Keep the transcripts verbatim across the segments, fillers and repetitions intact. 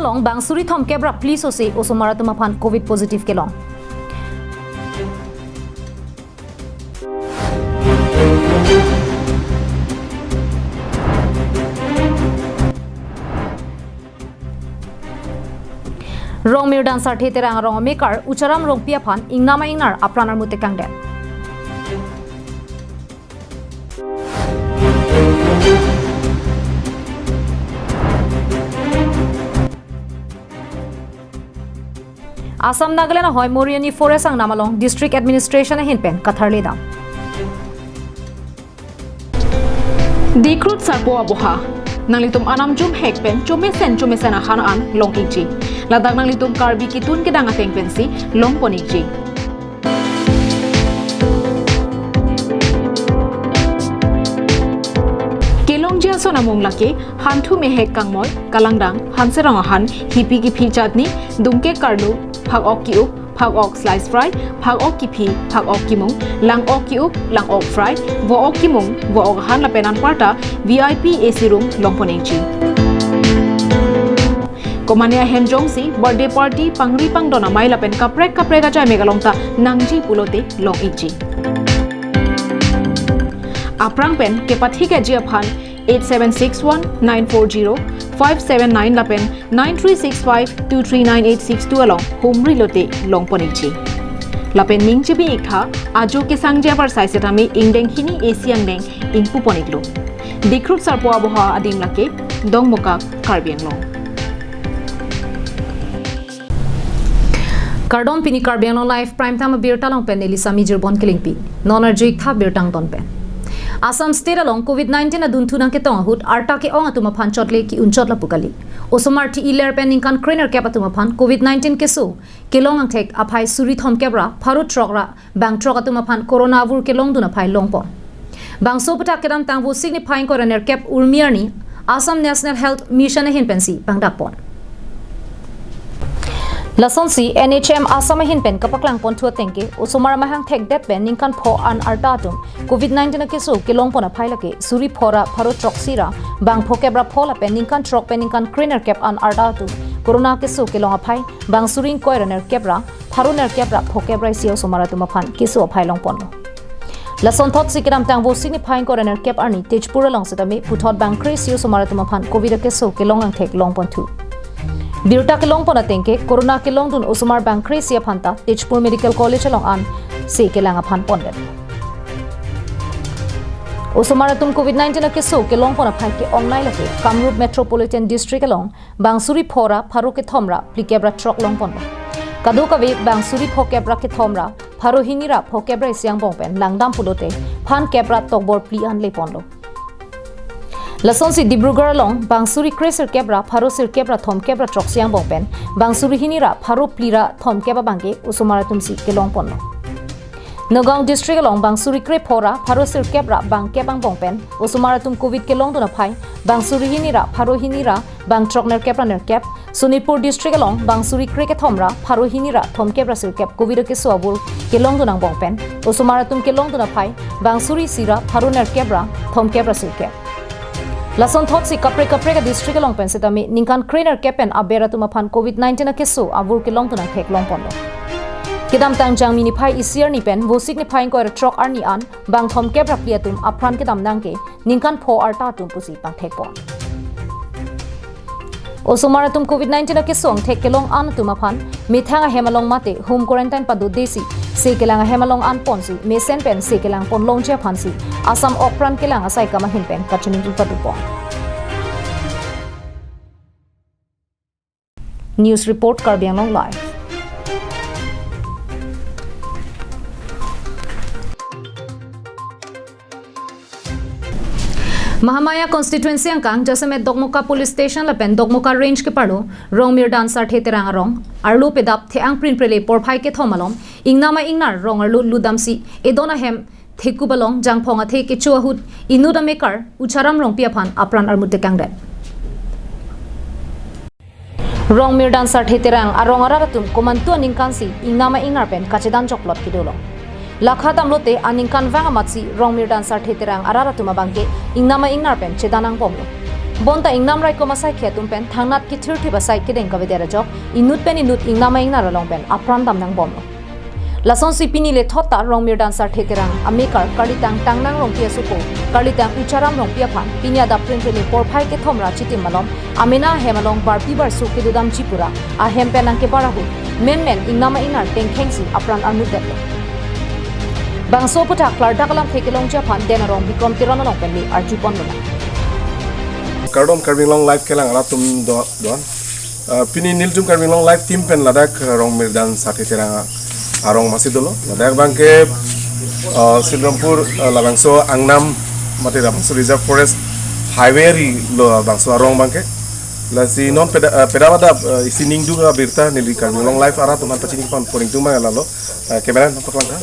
along bang suri thomkep ra phli sose osomar atum aphan Covid positive kelong. Rong Mirdan Sarthe Terang arong amekar Ucharam Rongpi aphan ingnama ingnar apran armu tekangdet. Assam Nagaland ahoi Moriani Forest angnam along District Administration ahin pen katharli dam. Dikrut Sarpo Aboha. Nanglitum anam jum hek pen chomesen chomesen ahan an long ikji. Ladak nanglitum Karbi kitun kedang ateng pensi longpon ikji. Kelongji ason amung lake Hanthu Mehek Kangmoi, Kalangdang, Hanserong ahan, Hipi Kiphi Chutney, Dungke Karlu, Phak Ok Ki-up, Phak Ok Slice Fry, Phak Ok Kiphi, Phak Ok Kimung, Lang Ok Ki-up, Lang Ok Fry, Vo Ok Kimung, Vo Ok Ahan lapen anparta V I P A C room longpon ikji. Komane ahem jongsi birthday party, pangri pangdon amei lapen kaprek kaprek ajai mek along ta nangji pulote long ikji. Aphrang pen kepathikji aphan eight seven six one nine four zero five seven nine lapen nine three six five two three nine eight six two along humri lote longpon ikji. Lapen ning chibi iktha ajo kesangji abarsai setame ingdeng hini A C angdeng ingpupon iklo. Dikrut Sarpo Aboha adim lake Dongmukak, Karbi Anglong. Kardom, pini Karbi Anglong Live Prime Time abirta along pen neli Sami Jirbon Kilingpi. Non arju iktha birta angton pen. Assam State along Covid nineteen adunthu nangketong ahut arta ke-ong atum aphan chotle ki-unchot lapu kali. Osomar ti-iler pen ningkan krenerkep atum aphan Covid nineteen keso kelong angthek aphai suri thomkep ra pharo throk ra bang throk atum aphan Corona avur kelongdun aphai longpon. Bangso aputhak kedamtang Vosik niphai ingkoi ra nerkep Urmi arni Assam National Health Mission ahin pensi pangdakpon. Lasonsi N H M Assam ahin pen kapaklangponthu ateng ke osomar amahang thekdet pen ningkan pho an arta atum Covid nineteen akeso kelongpon aphai lake suri pho ra pharo throksi ra bang phokep ra pho lapen ningkan throk pen ningkan krenerkep an arta atum Corona keso kelong aphai bang suri ingkoi ra nerkep ra pharo nerkep ra phokep ra isi osomar atum aphan keso aphai longponlo. Lasonthotsi kedamtang Vosik niphai ingkoi ra nerkep arni Tezpur along setame puthot bang kre isi osomar atum aphan Covid akeso kelong angthek longponthu. Birta kelongpon ateng ke Corona kelongdun osomar bang kre isi aphan ta Tezpur Medical College along an se kelang aphan pondet. Osomar atum Covid nineteen akeso kelongpon aphai ke-ongnei lake Kamrup Metropolitan District along bang suri pho ra pharo kethom ra phlikep ra throk longponlo. Kadokave bang suri phokep ra kethom ra pharo hini ra phokep ra isi angbong pen langdam pulote phan kep ra tokbor phli an leponlo. Lasonsi Dibrugarh along bang suri kre sirkep ra pharo sirkep ra thomkep ra throksi angbong pen bang suri hini ra pharo phli ra thomkep abangke osomar atumsi kelongponlo. Nagaon District along bang suri kre pho ra pharo sirkep ra bang kep angbong pen osomar atum Covid kelongdun aphai bang suri hini ra pharo hini ra bang throk nerkep ra nerkep, Sonitpur District along bang suri kre kethom ra pharo hini ra thomkep ra sirkep Covid akeso avur kelongdun angbong pen osomar atum kelongdun aphai bang suri isi ra pharo nerkep ra thomkep ra sirkep. Lasonthotsi kaprek kaprek a-district along pen setame ningkan krenerkep pen aber atum aphan Covid nineteen akeso avur kelongdun angthek longponlo. Kedamtang Jangmi niphai isi arni pen Vosik niphai ingkoi ra throk arni an bang thomkep ra phli atum apran kedam nangke ningkan pho arta atum pusi pangthekpon. Osomar atum Covid nineteen akeso angthek kelong an atum aphan methang ahem along mate home quarantine padodesi se kelang ahem along anponsi mesen pen se kelangpon longji aphansi Assam Okpran Kelang Asaikam ahin pen kachiningri padopon. News report, Karbi Anglong Live. Mahamaya constituency angkang jasemet Dokmoka Police Station lapen Dokmoka Range keparlo Rongmirdan Sarthe Terang arong arlo pedap the-ang prinprele porphai kethom along ingnama ingnar rong arlo lutdamsi edon ahem thekup along jangphong athe kecho ahut inut amekar Ucharam Rongpi aphan apran armu tekangdet. Rongmirdan Sarthe Terang arong arat atum komantu aningkansi ingnama ingnar pen kachedan chokplot kedolo. Lakha damlote aningkanvang amatsi Rongmirdan Sarthe Terang arat atum abangke ingnama ingnar pen chedan angbomlo. Bonta ingnam raikom asaikhi atum pen thangnat kethirthip asai kedeng kavedet ajok, inut pen inut ingnam a-ingnar along pen apran damnang bomlo. Lasonsi pini lethot ta Rongmirdan Sarthe Terang amekar Karlitang Tangnang Rongpi asopo, Karlitang Ucharam Rongpi aphan pini adap Prinpri porphai kethom ra chitim malom, amena ahem along barpi barso kedodamji pura ahem pen nangkebar ahut, menmen ingnam a-ingnar tengkhengsi apran armutdetlo. Bangso aphuthak klardak alamthe kelongji aphan Den Arong Bikrom Teron along pen le arjupon lonang. Kardom Karbi Anglong Live kelang arat atum do-, doan. Ah, pini nelitum Karbi Anglong Live team pen ladak, ah, Rongmirdan Sarthe Terang arong masi dolo. Ladak abangke, ah, Silrampur, ah, labangso angnam mate labangso reserve forest highway arilo labangso arong abangke. Lasi non peda, ah, peda pada, ah, isi ningduk abirta neli Karbi Anglong Live arat atum aphan pachini pon poring tum abang lalo, ah, camera paklang tha.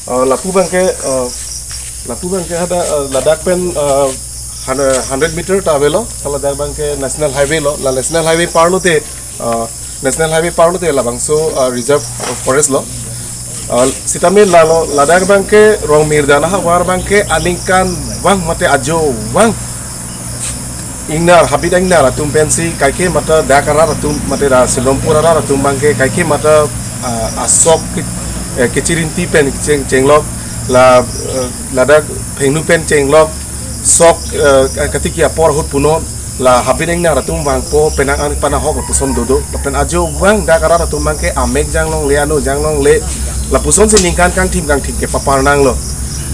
Ah, lapu abangke, ah, lapu abangke hadak, ah, ladak pen, ah, hun-, hundred meter ta avelo, ladak abangke National Highway lo, la National Highway par lote, ah, National Highway par lote labangso, ah, reserve forest lo. Ah, sitame lalo, ladak abangke Rongmirdan ahavar abangke aningkanvang mate ajovang ingnar, habit a-ingnar atum pensi kaike mata dak arat atum mate la Silrampur arat atum abangke kaike mata, ah, asok ke-, eh, kechirinti pen cheng-, chenglok, la, eh, ladak phengnu pen chenglok, sok, eh, katiki apor ahut punon, la habit a-ingnar atum vangpo, penang an panahok lapuson dodo, lapen ajovang dak arat atum abangke amek janglongle, ano janglongle, lapusonsi ningkan kangthim kangthim kepapar nanglo.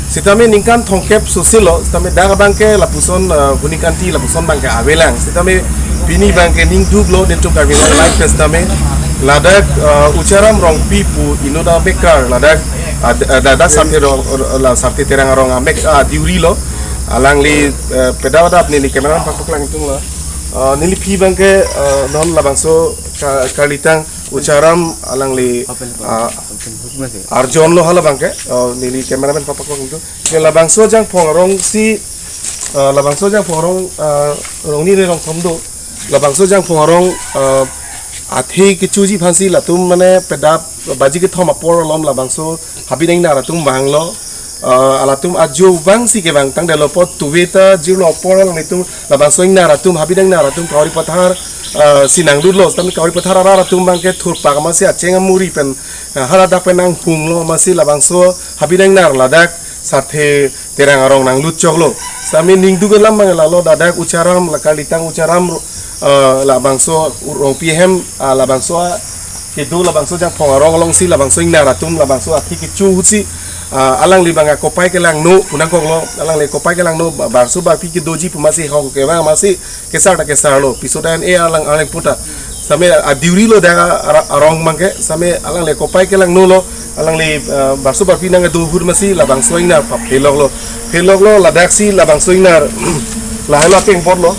Sitame ningkan thomkep sosilo, sitame dak abangke lapuson, eh, huni kanti lapuson abangke avelang. Sitame pini abangke ningduklo nelitum Karbi Anglong Live pen sitame ladak, eh, Ucharam Rongpi pu inut amekar, ladak, ah, d-, ah, dada Sarthe Rong, la Sarthe Terang arong amek, ah, diuri lo. Alangli, eh, peda pada neli camera paklang tung la. Eh, neliphi abangke, eh, non labangso Ka-, Karlitang Ucharam alangli, ah, arjon lo hala abangke, eh, neli cameraman papak waktu. Ya, labangso Jangphong arong si, eh, labangso Jangphong arong, eh, rong ni re rong thom do. Labangso Jangphong arong, eh, athe kechoji aphansi latum mane peda baji kethom apor alom labangso habit a-ingnar atum vanglo. Eh, alatum ajovangsi kevang tangdetlo apot tuve ta jirlo apor along itum labangso ingnar atum, habit a-ingnar atum Kauri Pathar, eh, si nanglutlo, sitame Kauri Pathar arat atum abangke thurpak amatsi acheng amuri pen, eh, haladak pen nanghunglo amatsi labangso habit a-ingnar ladak Sarthe Terang arong nanglut choklo. Sitame ningduk alam abang lalo ladak Ucharam, la Karlitang Ucharam, eh, labangso Rongpi ahem, ah, labangso kedo labangso Jangphong arong alongsi labangso ingnar atum labangso athi kecho ahutsi, ah, alangli abang akopai kelangno pu nangkoklo, alangli kopai kelangno ba-, barso barpi kedoji pu amatsi hong kevang amatsi kesar ta kesarlo, piso dan e alang alang puta. Sitame adiuri lo dak ara-, arong abangke, sitame alangli kopai kelangno lo, alangli, ah, barso barpi nangkedo ahut amatsi labangso ingnar pap pheloklo. Pheloklo ladaksi labangso ingnar. Lahelo akeng bor lo,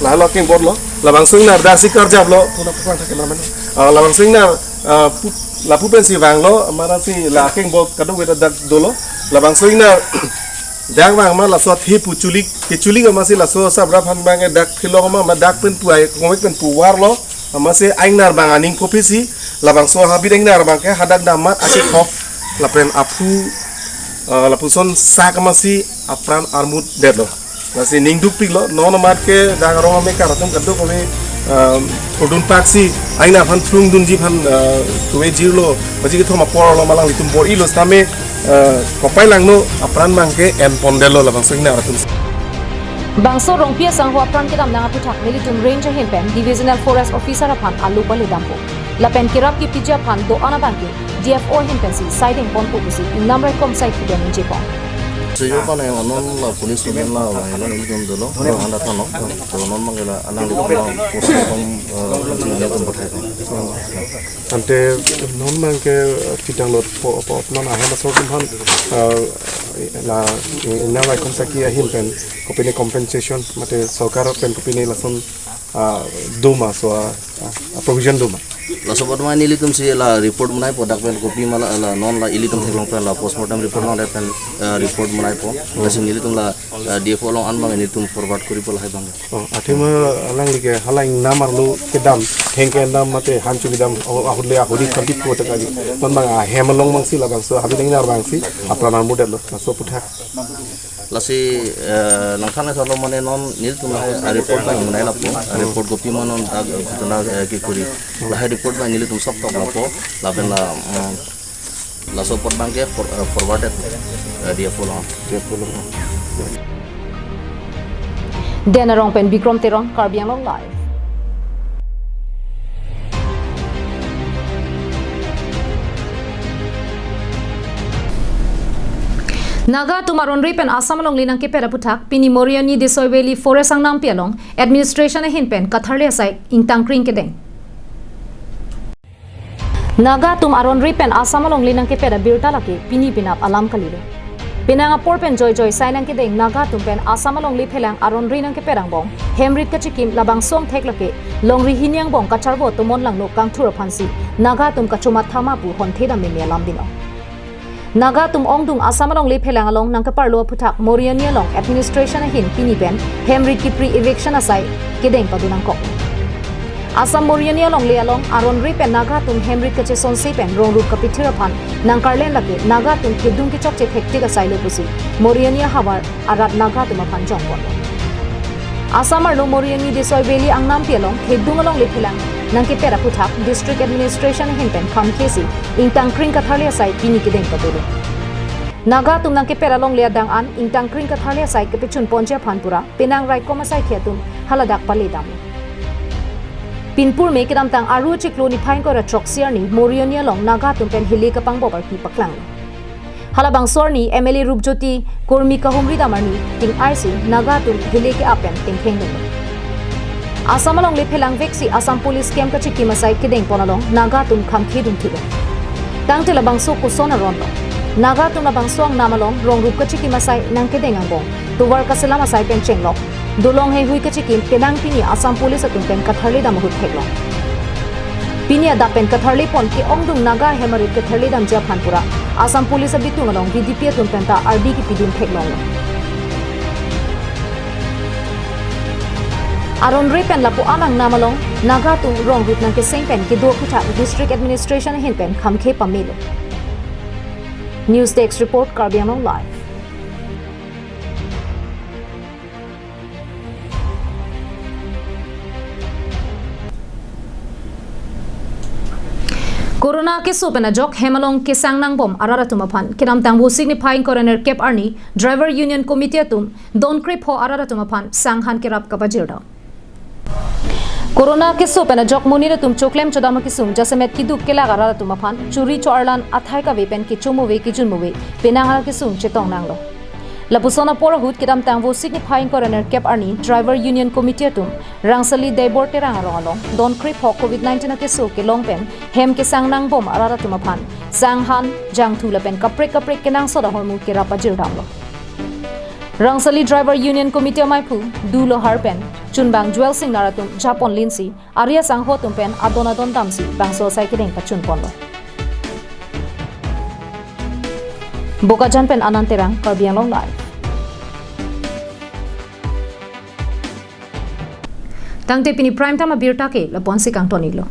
lahelo akeng bor lo. Labangso ingnar daksi karjaplo, puna paklang tha cameraman. Ah, labangso ingnar, ah, pu-, lapu pensi vanglo, amatsi la akeng bor kadokave ta dak dolo. Labangso ingnar dak vang ma laso athi pu chulik, kechulik amatsi laso sabra aphan abangke dak phelok ma, ma dak pen pu ai, kongvek pen pu varlo, amatsi ingnar abang aning kopi si, labangso habit ingnar abangke hadak damat akethok, lapen aphu, ah, lapuson sak amatsi apran armutdetlo. Lasi ningdukpiklo, non amat ke dak arong amekar atum kadokave, um, purdun paksi, ingnar aphan phlung dunji aphan, uh, tuve jirlo, baji kethom apor along alanglitum bor-ilo sitame, uh, kopai langno apran abangke en pondetlo labangso ingnar atum. Bangso Rongpi asangho apran kedamnang aphuthak nelitum range ahin pen Divisional Forest Officer aphan alo pale dampo. Lapen kerap kepiji aphan do-an abangke D F O ahin pensi saideng ponpo pusi ingnam raikom asaikhi pen ningje pon. Sejo pan yang non la police pen la, la, la, nelitum dolo, la anda tano, la non abangke la, anang di la, post mortem, eh, nelitum pathai. Ante non abangke, eh, pidang lot po, po, non ahem asor atum aphan, eh, la, ingnam raikom asaikhi ahin pen, kopine compensation, mate sorkar pen kopine lason, ah, do ma, so, ah, ah, provision do ma. Laso apot ma nelitum si la report bonaipo dak pen kopi ma la, la non la ilitum theklong pen la post mortem report along dak pen, eh, report bonaipo. Lasi nelitum la, eh, D F O along an abang nelitum forward koripo lahai abang. Oh, athema alangli ke hala ingnam arlo kedam, Hengke endam mate han chulidam, oh, ahut le ahut di khampi po ta kali. Non bang ahem along bangsi labangso, habinang nar bangsi, apran armudetlo, laso aputhak. Lasi, eh, nangthan solo mane non nelitum lahai, ah, report bang munai lapu, ah, report kopi ma non, ah, ghotona, eh, kikuri. Lahai report bang nelitum sok tok lapu, lapen la, mm, laso report bang ke for-, eh, forwarded, eh, D F O along. D F O along. Dena Rong pen Bikrom Teron, Karbi Anglong Live. Naga atum aron-ri pen Assam alongle nangkepet aputhak, pini Moriani Desoi Valley Forest angnampi along administration ahin pen katharli asai ingtangkring kedeng. Naga atum aron-ri pen Assam alongle nangkepet abirta lake pini penap alam kalilo. Penang apor pen joijoi asai nangkedeng Naga atum pen Assam alongle phelang aron-ri nangkepet angbong, hemrit kachikim labangso angthek lake longri hini angbong kacharvo tomon langno kangthur aphansi Naga atum kachomat thama pu honthedam meme alam binong. Naga atum ongdung Assam alongle phelang along nangkeparlo aputhak Moriani along administration ahin pini pen hemrit kipri eviction asai kedeng padu nangkok. Assam Moriani alongle along aron-ri pen Naga atum hemrit kachesonse pen rong rup kapithir aphan nangkarlen lake Naga atum thedung kechokche thektik asai lo pusi Moriani ahavar arat Naga atum aphan jongpon. Assam arlo Moriani Desoi Valley angnampi along thedung alongle phelang nangkepet aputhak district administration ahin pen khamkhesi ingtangkring katharli asai pini kedeng padu lo. Naga atum nangkepet alongle adang an ingtangkring katharli asai kepechunponji aphan pura penang raikom asaikhi atum haladak paledam. Pinpur me kedamtang Aru chiklo niphai ingkoi ra throksi arni Moriani along Naga atum pen hile kapangbop arpi paklang. Halabangso arni M L A Rupjyoti Kurmi kahumri dam arni ting-arsi Naga atum hile ke-ap pen tengkheng dun. Assam alongle phelangveksi Assam Police camp kachikim asai kedengpon along Naga atum khamkhe dun thilo. Tangte labangso koson aron lo. Naga atum labangso angnam along rong rup kachikim asai nangkedeng angbong tovar kaselam asai pen chenglok dolong heihui kachikim penang pini Assam Police atum pen katharli dam ahut theklong. Pini adap pen katharli pon ke-ongdung Naga ahemarit katharli damji aphan pura Assam Police abitung along V D P atum penta ardi kipidun theklong. Aron-ri pen lapu-an angnam along Naga atum rong rup nangkeseng pen kedo aputhak district administration ahin pen khamkhe pamelo. News Desk Report, Karbi Anglong Live. Corona keso pen ajok hem along kesang nangbom arat atum aphan kedamtang Vosik niphai ingkoi ra nerkep arni Driver Union Committee atum don krepho arat atum aphan sanghan kerap kapajir dam. Corona keso pen ajok monit atum choklem chodam akesung jasemet keduk kelak arat atum aphan churi cho-arlan athai kave pen kecho move kejun move penang akesung chetong nanglo. Lapuson apor ahut kedamtang Vosik niphai ingkoi ra nerkep arni Driver Union Committee atum Rangsali Deibor Terang arong along don krepho covid nineteen akeso kelong pen hem kesang nangbom arat atum aphan sanghan, jangthu lapen kaprek kaprek kenangsot ahormu kerap pajir damlo. Rangsali Driver Union Committee amaiphu Du Lohar pen chunbang Jewel Singnar atum japon linsi ari asangho atum pen adon adon damsi bangso asai kedeng pachunponlo. Bokajan pen Anand Terang, Karbi Anglong Live. Tangte pini prime time abirta ke lapu-ansi kangton-iklo.